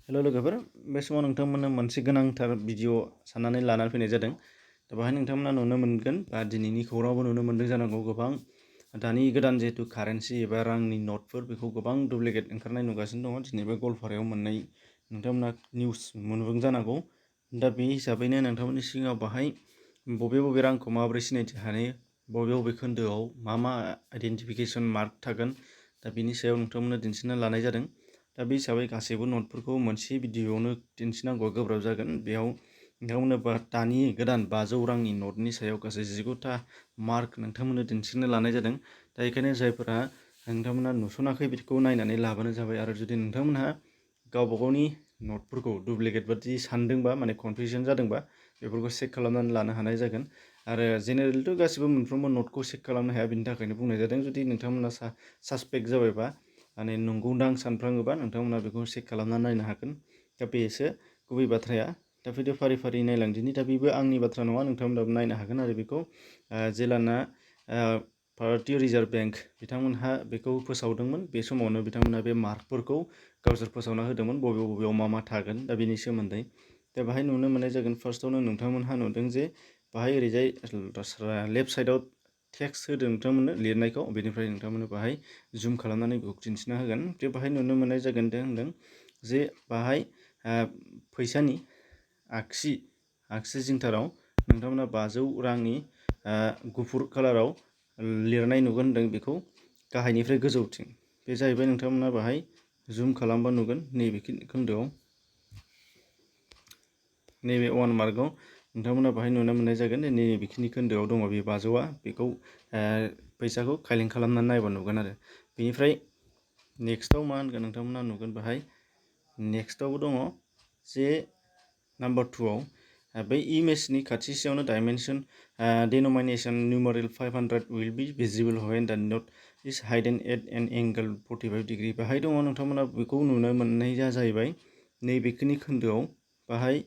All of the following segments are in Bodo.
हेल' लोगोफोर, बे समाव नोंथांमोननो मोनसे गोनांथार भिडिअ साननानै लानानै फैनाय जादों। दा बेहाय नोंथांमोना नुनो मोनगोन बा दिनैनि खौराङावबो नुनो मोनदों जानांगौ गोबां दानि गोदान जिहेतु कारेन्सि एबा रांनि नटफोर बेखौ गोबां डुप्लिकेट ओंखारनाय नुगासिनो दङ। दिनै बे गवालपारायाव मोननाय नोंथांमोना निउस मोनदों जानांगौ। दा बे हिसाबैनो नोंथांमोननि सिगाङाव बाहाय बबे बबे रांखौ माबोरै सिनायथि हायो, बबे बबे खोन्दोआव मा आइडेन्टिफिकेसन मार्क थागोन, दा बिनि सायाव नोंथांमोननो दिन्थिना लानाय जादों। दा बे हिसाबै गासैबो नटफोरखौ मोनसे भिडिअआवनो दिन्थिनांगौआ गोब्राब जागोन। बेयाव नोंथांमोननो दानि गोदान 500 रांनि नटनि सायाव गासै 19टा मार्क नोंथांमोननो दिन्थिनो लानाय जादों। दा बेखायनो जायफोरा नोंथांमोना नुसनाखै बेखौ नायनानै लाबानो जाबाय। आरो जुदि नोंथांमोनहा गावबा गावनि नटफोरखौ डुप्लिकेट बादि सानदोंबा, माने कनफिउजन जादोंबा, बेफोरखौ चेक खालामनानै लानो हानाय जागोन। आरो जेनेरेलथ' गासिबो मोनफ्रोमबो नटखौ चेक खालामनो हाया, बिनि थाखायनो बुंनाय जादों। जुदि नोंथांमोना सासपेक्ट जाबायबा, माने नंगौदां सानफ्राङोबा, नोंथांमोना बेखौ चेक खालामनानै नायनो हागोन। दा बेसो गुबै बाथ्राया। दा फैदो फारि फारि नायलांदिनि। दा बेबो आंनि बाथ्रा नङा, नोंथांमोनाबो नायनो हागोन। आरो बेखौ जेलाना भारतीय रिजार्भ बेंक बिथांमोनहा बेखौ फोसावदोंमोन, बे समावनो बिथांमोनहा बे मार्कफोरखौ गावसोर फोसावना होदोंमोन, बबे बबेयाव मा थागोन। दा बेनि सोमोन्दै दा बाहाय नुनो मोननाय जागोन। फार्स्टआवनो नोंथांमोनहा नुदों जे बाहाय ओरैजाय लेफ्ट साइडआव टेक्स्ट होदों नोंथांमोननो लिरनायखौ। बेनिफ्राय नोंथांमोननो बाहाय जुम खालामनानै बेखौ दिन्थिना होगोन। जे बाहाय नुनो मोननाय जागोन होनदों जे बाहाय फैसानि आगसि जिंथाराव नोंथांमोना 500 रांनि गुफुर कालाराव लिरनाय नुगोन होनदों, बेखौ गाहायनिफ्राय गोजौथिं। बे जाहैबाय नोंथांमोना बाहाय जुम खालामबा नुगोन नैबे खोन्दोआव, नैबे 1 मार्कआव नोंथांमोना बाहाय नुनो मोननाय जागोन। नैबेखिनि खोन्दोआव दङ बे 500आ। बेखौ फैसाखौ खाइलें खालामनानै नायबा नुगोन। आरो बेनिफ्राय नेक्स्टआव मा होनगोन नोंथांमोना नुगोन बाहाय नेक्स्टआवबो दङ जे नाम्बार 2आव बै इमेजनि खाथिसेयावनो dimension denomination numeral 500 will be visible when the note is hidden at an angle 45 degree. बाहाय दङ नोंथांमोना बेखौ नुनो मोननाय जाहैबाय नैबेखिनि खोन्दोआव बाहाय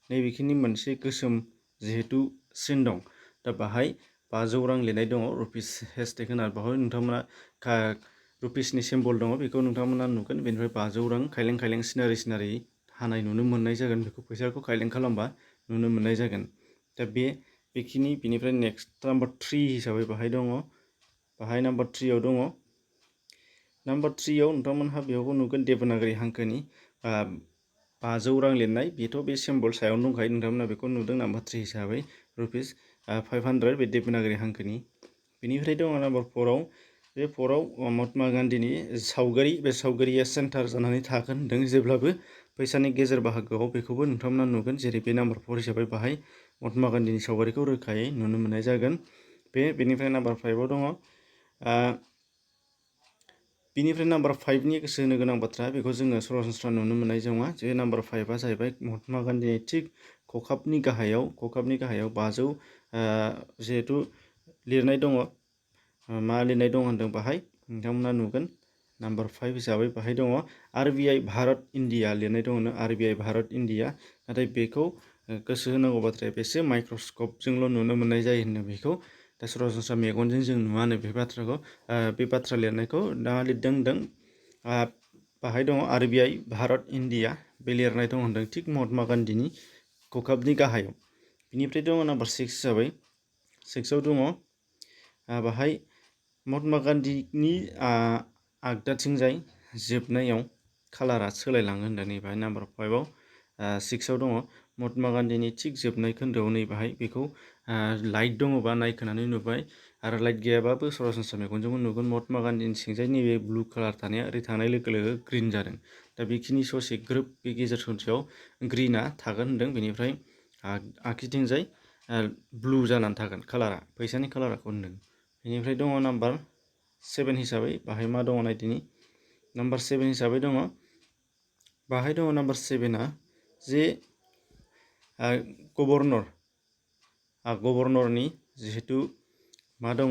नैबेखिनि मोनसे गोसोम जिहेतु सिन दं। दा बाहाय 500 रां लिरनाय दङ, रुपिस हेशटेग होनानै। बाहाय नोंथांमोना रुपिसनि सिम्बल दङ, बेखौ नोंथांमोना नुगोन। बेनिफ्राय 500 रां खाइलें सिनारि हानाय नुनो मोननाय जागोन। बेखौ फैसाखौ खाइलें खालामबा नुनो मोननाय जागोन। दा बेखिनि। बेनिफ्राय नेक्स्ट नाम्बार 3 हिसाबै बाहाय दङ। बाहाय नाम्बार 3आव दङ। नाम्बार 3आव नोंथांमोनहा बेयावबो नुगोन देबनागरि हांखोनि 500 रां लिरनाय। बेथ' बे सिम्बल सायावनो दंखायो, नोंथांमोना बेखौ नुदों नाम्बार 3 हिसाबै रुपिस 500 बे देबनागरि हांखोनि। बेनिफ्राय दङ नाम्बार 4आव। बे 4आव महात्मा गान्धीनि सावगारि, बे सावगारिया सेन्टार जानानै थागोन होनदों जेब्लाबो फैसानि गेजेर बाहागोआव। बेखौबो नोंथांमोना नुगोन। जेरै बे नाम्बार 4 हिसाबै बाहाय महात्मा गान्धीनि सावगारिखौ रोखायै नुनो मोननाय जागोन। बेनिफ्राय नाम्बार 5आव दङ। बिनिफ्राय नाम्बार 5नि गोसो होनो गोनां बाथ्रा, बेखौ जोङो सरासनस्रा नुनो मोननाय नङा। जे नाम्बार 5आ जाहैबाय महात्मा गान्धीनि थिग खखाबनि गाहायाव 500 जिहेतु लिरनाय दङ। मा लिरनाय दं होनदों बाहाय नोंथांमोना नुगोन। नाम्बार 5 हिसाबै बाहाय दङ RBI भारत इन्डिया लिरनाय दङ। RBI Bharat India. नाथाय बेखौ गोसो होनांगौ बाथ्राया बेसो माइक्रस्कपजोंल' नुनो मोननाय जायो होनो बेखौ। दा सरासनस्रा मेगनजों जों नुवानो बे बाथ्राखौ। बे बाथ्रा लिरनायखौ दा लिरदों होनदों बाहाय दङ RBI भारत इन्डिया बे लिरनाय दं होनदों थिग महात्मा गान्धीनि खखाबनि गाहायाव। बिनिफ्राय दङ नाम्बार 6 हिसाबै 6आव दङ बाहाय महात्मा गान्धीनि आगदाथिंजाय जोबनायाव कालारा सोलायलाङो होनदों। नै बाहाय नाम्बार 5आव 6आव दङ महात्मा गान्धीनि थिग जोबनाय खोन्दोआव नै बाहाय बेखौ लाइट दङबा नायखोनानै नुबाय। आरो लाइट गैयाबाबो सरासनस्रा मेगनजोंबो नुगोन। महात्मा गान्धीनि सिंजाय नैबे ब्लु कालार थानाया ओरै थांनाय लोगो लोगो ग्रिन जादों। दा बेखिनि ससे ग्रोब बे गेजेर ससेयाव ग्रिना थागोन होनदों। बेनिफ्राय आगसिथिंजाय ब्लु जानानै थागोन कालारा, फैसानि कालारखौ होनदों। बेनिफ्राय दङ नाम्बार 7 हिसाबै बाहाय मा दङ नायदिनि। नाम्बार 7 हिसाबै दङ बाहाय दङ नाम्बार 7आ जे गभर्नरनि जिहेतु मा दङ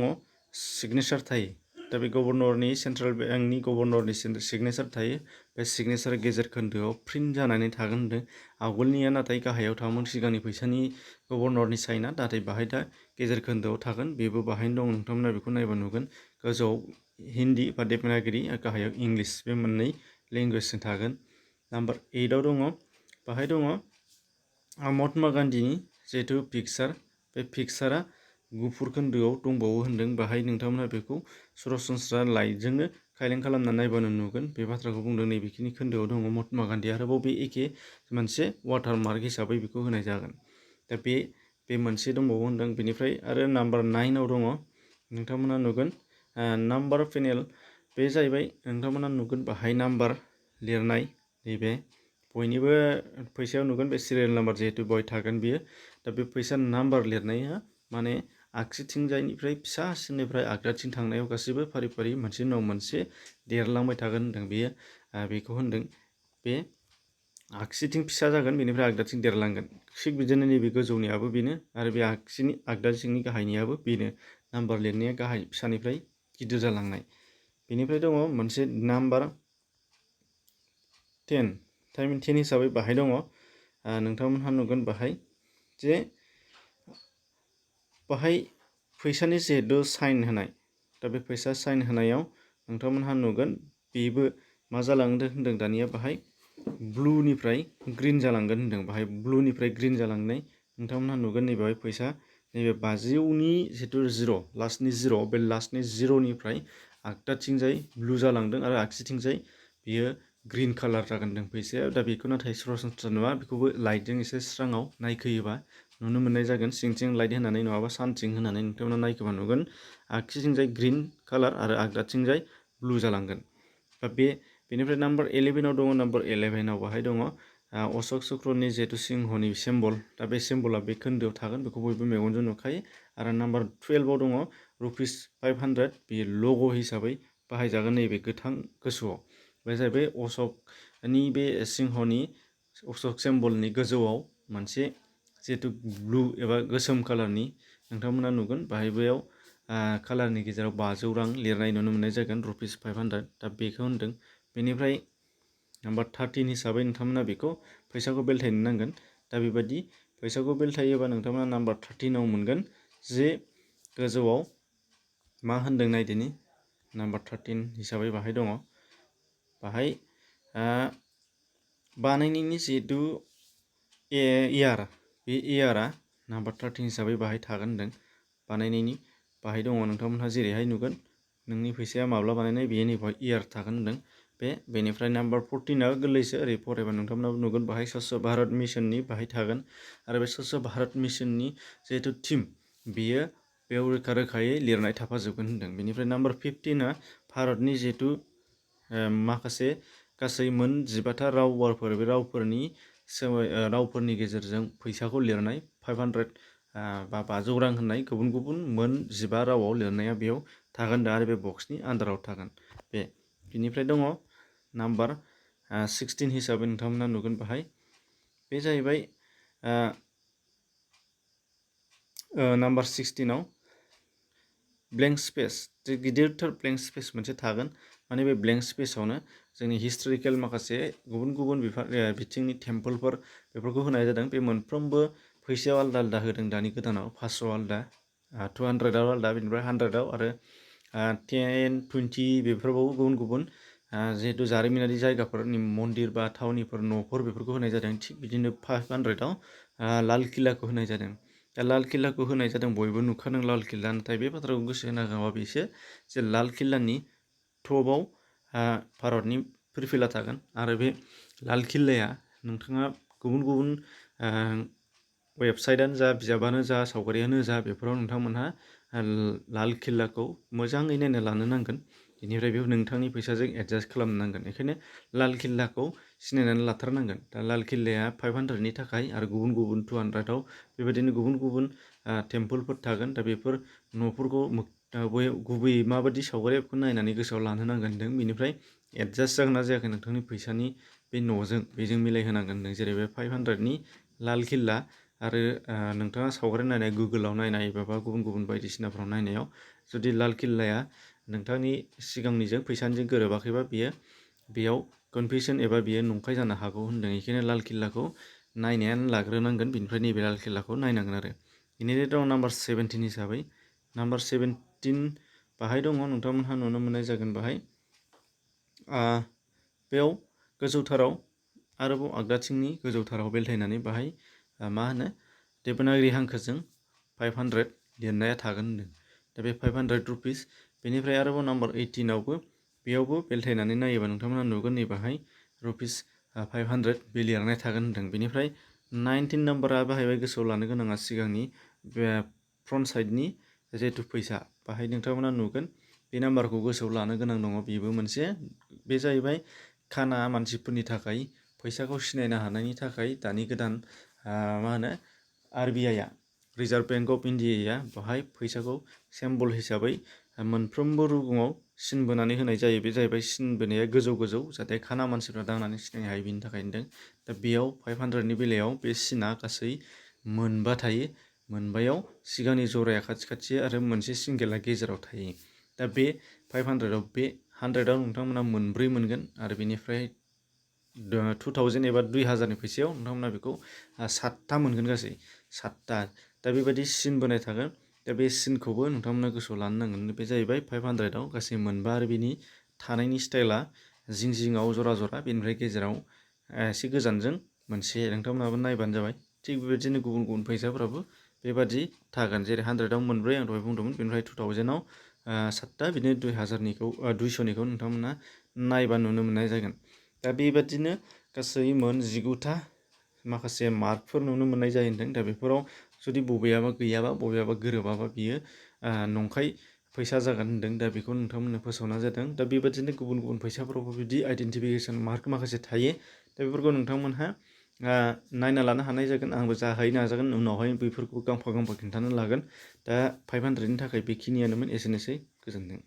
सिगनेचार थायो। दा बे गभर्नरनि सेन्ट्रेल बेंकनि गभर्नरनि सिगनेचार थायो। बे सिगनेचार गेजेर खोन्दोआव प्रिन्ट जानानै थागोन होनदों। आवगोलनिया नाथाय गाहायाव थाङोमोन सिगांनि फैसानि गभर्नरनि साइना, नाथाय बाहाय दा गेजेर खोन्दोआव थागोन। बेबो बाहायनो दं, नोंथांमोना बेखौ नायबा नुगोन। गोजौआव हिन्दी बा देबनागिरि, गाहायाव इंलिस, बे मोननै लेंगुवेजजों थागोन। नाम्बार 8आव दङ बाहाय दङ महात्मा गान्धीनि जिहेथु पिकचार बे पिकचारा गुफुर खोन्दोआव दंबावो होन्दों बाहाय नोंथांमोना बेखौ सरासनस्रा लाइटजोंनो खायलें खालामना नायबानो नुगोन बे बाथ्राखौ बुंदों नैबेखिनि खोन्दोआव दङ महात्मा गान्धी आरोबाव बे एखे मोनसे वाटारमार्क हिसाबै बेखौ होनाय जागोन दा बे मोनसे दंबावो होन्दों बेनिफ्राय आरो नाम्बार 9आव दङ नोंथांमोना नुगोन नाम्बार पेनेल बे जाहैबाय नोंथांमोना नुगोन बाहाय नाम्बार लिरनाय नैबे बयनिबो फैसायाव नुगोन बे सिरियेल नाम्बार जिहेतु बय थागोन बियो दा बे फैसा नाम्बार लिरनाया माने आगसिथिंजायनिफ्राय फिसासिननिफ्राय आगदाथिं थांनायाव गासैबो फारि फारि मोनसे उनाव मोनसे देरलांबाय थागोन होन्दों बेयो बेखौ होन्दों बे आगसिथिं फिसा जागोन बेनिफ्राय आगदाथिं देरलांगोन थिग बिदिनो नैबे गोजौनियाबो बेनो आरो बे आगसिनि आगदाथिंनि गाहायनियाबो बेनो नाम्बार लिरनाया गाहाय फिसानिफ्राय गिदिर जालांनाय बेनिफ्राय दङ मोनसे नाम्बार 10 टाइम 10 हिसाबै बाहाय दङ नोंथांमोनहा नुगोन बाहाय जे बाहाय फैसानि जिहेतु साइन होनाय दा बे फैसा साइन होनायाव नोंथांमोनहा नुगोन बेबो मा जालांदों होन्दों दानिया बाहाय ब्लुनिफ्राय ग्रीन जालांगोन होन्दों बाहाय ब्लुनिफ्राय ग्रीन जालांनाय नोंथांमोनहा नुगोन नैबेहाय फैसा नैबे 50नि जिहेतु जिर' लास्टनि जिर' बे लास्टनि जिर'निफ्राय आगदाथिंजाय ब्लु जालांदों आरो आगसिथिंजाय बियो ग्रीन कालार जागोन होन्दों फैसाया दा बेखौ नाथाय सरासनस्रा नुवा बेखौबो लाइटजों एसे स्राङाव नायखोयोबा नुनो मोननाय जागोन सिंथिं लाइट होनानै नङाबा सानथिं होनानै नोंथांमोना नायखोबा नुगोन आगसिथिंजाय ग्रीन कालार आरो आगदाथिंजाय ब्लु जालांगोन दा बेनिफ्राय नाम्बार 11आव दङ नाम्बार 11आव बाहाय दङ अशक चक्रनि जिहेतु सिंहनि सिम्बल दा बे सिम्बला बे खोन्दोआव थागोन बेखौ बयबो मेगनजों नुखायो आरो नाम्बार 12आव दङ ₹500 बेयो लग' हिसाबै बाहायजागोन नैबे गोथां गोसोआव बे जाहैबाय अशकनि बे सिंहनि अशक सिम्बलनि गोजौआव मोनसे जिहेतु ब्लु एबा गोसोम कालारनि नोंथांमोना नुगोन बाहाय बेयाव कालारनि गेजेराव 500 रां लिरनाय नुनो मोननाय जागोन ₹500 दा बेखौ होन्दों बेनिफ्राय नाम्बार 13 हिसाबै नोंथांमोना बेखौ फैसाखौ बेलथायनो नांगोन दा बेबायदि फैसाखौ बेलथायोबा नोंथांमोना नाम्बार 13आव मोनगोन जे गोजौआव मा होन्दों नायदिनि नाम्बार 13 हिसाबै बाहाय दङ बाहाय बानायनायनि जिहेतु इयार बे इयारा नाम्बार 13 हिसाबै बाहाय थागोन होन्दों बानायनायनि बाहाय दङ नोंथांमोनहा जेरैहाय नुगोन नोंनि फैसाया माब्ला बानायनाय बेयो नैबेहाय इयार थागोन होन्दों बेनिफ्राय नाम्बार 14आ गोरलैसो ओरै फरायबा नोंथांमोनाबो नुगोन बाहाय स्वच्छ भारत मिशननि बाहाय थागोन आरो बे स्वच्छ भारत मिशननि जिहेतु टिम बेयो बेयाव रोखा रोखायै लिरनाय थाफाजोबगोन होन्दों बेनिफ्राय नाम्बार 15आ भारतनि जिहेतु माखासे गासै मोन 15था रावफोर बे रावफोरनि गेजेरजों फैसाखौ लिरनाय 500 बा 500 रां होननाय गुबुन गुबुन मोन 15 रावाव लिरनाया बेयाव थागोन दा आरो बे बक्सनि आन्दाराव थागोन बेनिफ्राय दङ नाम्बार 16 हिसाबै नोंथांमोना नुगोन बाहाय बे जाहैबाय नाम्बार 16आव ब्लेंक स्पेस गिदिरथार ब्लेंक स्पेस मोनसे थागोन माने बे ब्लेंक स्पेसावनो जोंनि हिस्ट'रिकेल माखासे गुबुन गुबुन बिथिंनि टेम्पोलफोर बेफोरखौ होनाय जादों बे मोनफ्रोमबो फैसायाव आलदा आलदा होदों दानि गोदानाव 500 आलदा 200आव आलदा बेनिफ्राय 100आव आरो 10 20 बेफोरावबो गुबुन गुबुन जिहेतु जारिमिनारि जायगाफोरनि मन्दिर बा थावनिफोर न'फोर बेफोरखौ होनाय जादों थिग बिदिनो 500आव लाल किल्लाखौ होनाय जादों दा लाल किल्लाखौ होनाय जादों बयबो नुखादों लाल किल्ला नाथाय बे बाथ्राखौ गोसो होनांगौआ बेसो जे लाल किल्लानि टपआव भारतनि फिरफिला थागोन आरो बे लाल किल्लाया नोंथाङा गुबुन गुबुन वेबसाइटआनो जा बिजाबानो जा सावगारियानो जा बेफोराव नोंथांमोनहा लाल किल्लाखौ मोजाङै नायना लानो नांगोन बेनिफ्राय बेयाव नोंथांनि फैसाजों एडजास्ट खालामनो नांगोन बेखायनो लाल किल्लाखौ सिनायनानै लाथारनांगोन दा लाल किल्लाया 500नि थाखाय आरो गुबुन गुबुन 200आव बेबायदिनो गुबुन गुबुन टेम्पोलफोर थागोन दा बेफोर न'फोरखौ गुबैयै माबायदि सावगारि बेखौ नायनानै गोसोआव लानो नांगोन होन्दों बेनिफ्राय एडजास्ट जागोन ना जायाखै नोंथांनि फैसानि बे न'जों बेजों मिलायहोनांगोन होन्दों जेरै बे 500नि लाल किल्ला आरो नोंथाङा सावगारि नायनाय गुगोलाव नायनाय एबा गुबुन गुबुन बायदिसिनाफ्राव नायनायाव जुदि लाल किल्लाया नोंथांनि सिगांनिजों फैसानिजों गोरोबाखैबा बेयाव कनफिउसन एबा बियो नंखाय जानो हागौ होन्दों बेखायनो लाल किल्लाखौ नायनायानो लाग्रोनांगोन बेनिफ्राय नैबे लाल किल्लाखौ नायनांगोन आरो बेनिफ्राय दं नाम्बार 17 हिसाबै नाम्बार 17 बाहाय दङ नोंथांमोनहा नुनो मोननाय जागोन बाहाय बेयाव गोजौथाराव आरोबाव आगदाथिंनि गोजौथाराव बेलथायनानै बाहाय मा होनो देबनागिरि हांखोजों 500 लिरनाया थागोन होनदों। दा बे 500 रुपिस। बेनिफ्राय आरोबाव नाम्बार 18आवबो बेयावबो बेलथायनानै नायोबा नोंथांमोना नुगोन नैबाहाय रुपिस 500 बे लिरनाय थागोन होनदों। बेनिफ्राय 19 नाम्बारा बाहायबाय गोसोआव लानो गोनाङा सिगांनि बे फ्रन्ट साइडनि जिहेथु फैसा बाहाय नोंथांमोना नुगोन बे नाम्बारखौ गोसोआव लानो गोनां दङ। बेबो मोनसे बे जाहैबाय खाना मानसिफोरनि थाखाय फैसाखौ सिनायनो हानायनि थाखाय दानि गोदान मा होनो RBI रिजार्भ बेंक अफ इन्डियाया बाहाय फैसाखौ सिम्बल हिसाबै मोनफ्रोमबो रुगुङाव सिन बोनानै होनाय जायो। बे जाहैबाय सिन बोनाया गोजौ गोजौ जाहाथे खाना मानसिफ्रा दांनानै सिनायनो हायो बिनि थाखाय होनदों। दा बेयाव 500नि बेलायाव बे सिना गासै मोनबा थायो। मोनबायाव सिगांनि जराया खाथि खाथि आरो मोनसे सिंगेला गेजेराव थायो। दा बे 500आव बे 100आव नोंथांमोना मोनब्रै मोनगोन आरो बेनिफ्राय 2000 एबा 2000नि फैसायाव नोंथांमोना बेखौ 7था मोनगोन गासै 7था। दा बेबायदि सिन बोनाय थागोन। दा बे सिनखौबो नोंथांमोना गोसोआव लानो नांगोन। बे जाहैबाय 500आव गासै मोनबा आरो बेनि थानायनि स्टाइला जिं जिङाव जरा जरा बेनिफ्राय गेजेराव एसे गोजानजों मोनसे नोंथांमोनाबो नायबानो जाबाय। थिग बेबायदिनो गुबुन गुबुन फैसाफोराबो बेबादि थागोन। जेरै 100आव मोनब्रै आं दहाय बुंदोंमोन। बेनिफ्राय 2000आव 7था बिदिनो 2000निखौ 200निखौ नोंथांमोना नायबा नुनो मोननाय जागोन। दा बेबादिनो गासै मोन 19था माखासे मार्कफोर नुनो मोननाय जायो होनदों। दा बेफोराव जुदि बबेयाबा गैयाबा बबेयाबा गोरोबाबा बियो नंखाय फैसा जागोन होनदों। दा बेखौ नोंथांमोननो फोसावना जादों। दा बेबादिनो गुबुन गुबुन फैसाफोरावबो बिदि आइडेन्टिफिकेसन मार्क माखासे थायो। दा बेफोरखौ नोंथांमोनहा नायना लानो हानाय जागोन। आंबो जा हायो नाजागोन उनावहाय बेफोरखौ गांफा गांफा खिन्थानो लागोन। दा 500नि थाखाय बेखिनियानोमोन। एसेनोसै, गोजोन्थों।